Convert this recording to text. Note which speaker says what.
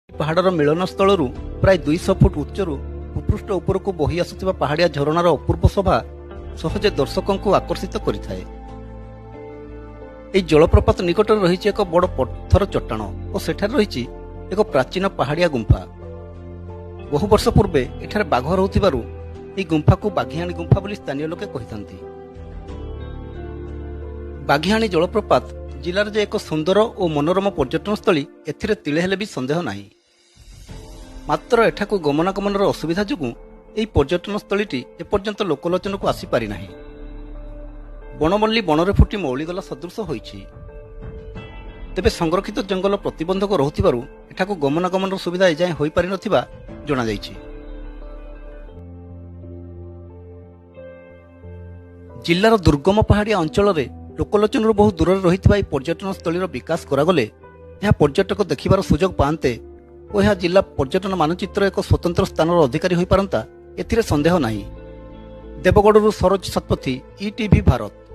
Speaker 1: ପାହାଡ଼ର ମିଳନସ୍ଥଳରୁ ପ୍ରାୟ 200 ଫୁଟ ଉଚ୍ଚରୁ ଭୂପୃଷ୍ଠ ଉପରକୁ ବହି ଆସୁଥିବା ପାହାଡ଼ିଆ ଝରଣାର ଅପୂର୍ବ ଶୋଭା ସହଜେ ଦର୍ଶକଙ୍କୁ ଆକର୍ଷିତ କରିଥାଏ। ଏହି ଜଳପ୍ରପାତ ନିକଟରେ ରହିଛି ଏକ ବଡ଼ ପଥର ଚଟ୍ଟାଣ ଓ ସେଠାରେ ରହିଛି ଏକ ପ୍ରାଚୀନ ପାହାଡ଼ିଆ ଗୁମ୍ଫା। ବହୁ ବର୍ଷ ପୂର୍ବେ ଏଠାରେ ବାଘ ରହୁଥିବାରୁ ଏହି ଗୁମ୍ଫାକୁ ବାଘିଆଣୀ ଗୁମ୍ଫା ବୋଲି ସ୍ଥାନୀୟ ଲୋକେ କହିଥାନ୍ତି। ବାଘିଆଣୀ ଜଳପ୍ରପାତ ଜିଲ୍ଲାର ଯେ ଏକ ସୁନ୍ଦର ଓ ମନୋରମ ପର୍ଯ୍ୟଟନସ୍ଥଳୀ, ଏଥିରେ ତିଳେ ହେଲେ ବି ସନ୍ଦେହ ନାହିଁ। ମାତ୍ର ଏଠାକୁ ଗମନାଗମନର ଅସୁବିଧା ଯୋଗୁଁ ଏହି ପର୍ଯ୍ୟଟନସ୍ଥଳୀଟି ଏପର୍ଯ୍ୟନ୍ତ ଲୋକଲୋଚନକୁ ଆସିପାରିନାହିଁ। ବଣମଲ୍ଲୀ ବଣରେ ଫୁଟି ମଉଳିଗଲା ସଦୃଶ ହୋଇଛି। ତେବେ ସଂରକ୍ଷିତ ଜଙ୍ଗଲ ପ୍ରତିବନ୍ଧକ ରହୁଥିବାରୁ ଏଠାକୁ ଗମନାଗମନର ସୁବିଧା ଏଯାଏଁ ହୋଇପାରିନଥିବା ଜଣାଯାଇଛି। ଜିଲ୍ଲାର ଦୁର୍ଗମ ପାହାଡ଼ିଆ ଅଞ୍ଚଳରେ ଲୋକଲୋଚନରୁ ବହୁ ଦୂରରେ ରହିଥିବା ଏହି ପର୍ଯ୍ୟଟନସ୍ଥଳୀର ବିକାଶ କରାଗଲେ ଏହା ପର୍ଯ୍ୟଟକ ଦେଖିବାର ସୁଯୋଗ ପାଆନ୍ତେ ଓ ଏହା ଜିଲ୍ଲା ପର୍ଯ୍ୟଟନ ମାନଚିତ୍ର ଏକ ସ୍ୱତନ୍ତ୍ର ସ୍ଥାନର ଅଧିକାରୀ ହୋଇପାରନ୍ତା, ଏଥିରେ ସନ୍ଦେହ ନାହିଁ। ଦେବଗଡ଼ରୁ ସରୋଜ ଶତପଥୀ, ଇଟିଭି ଭାରତ।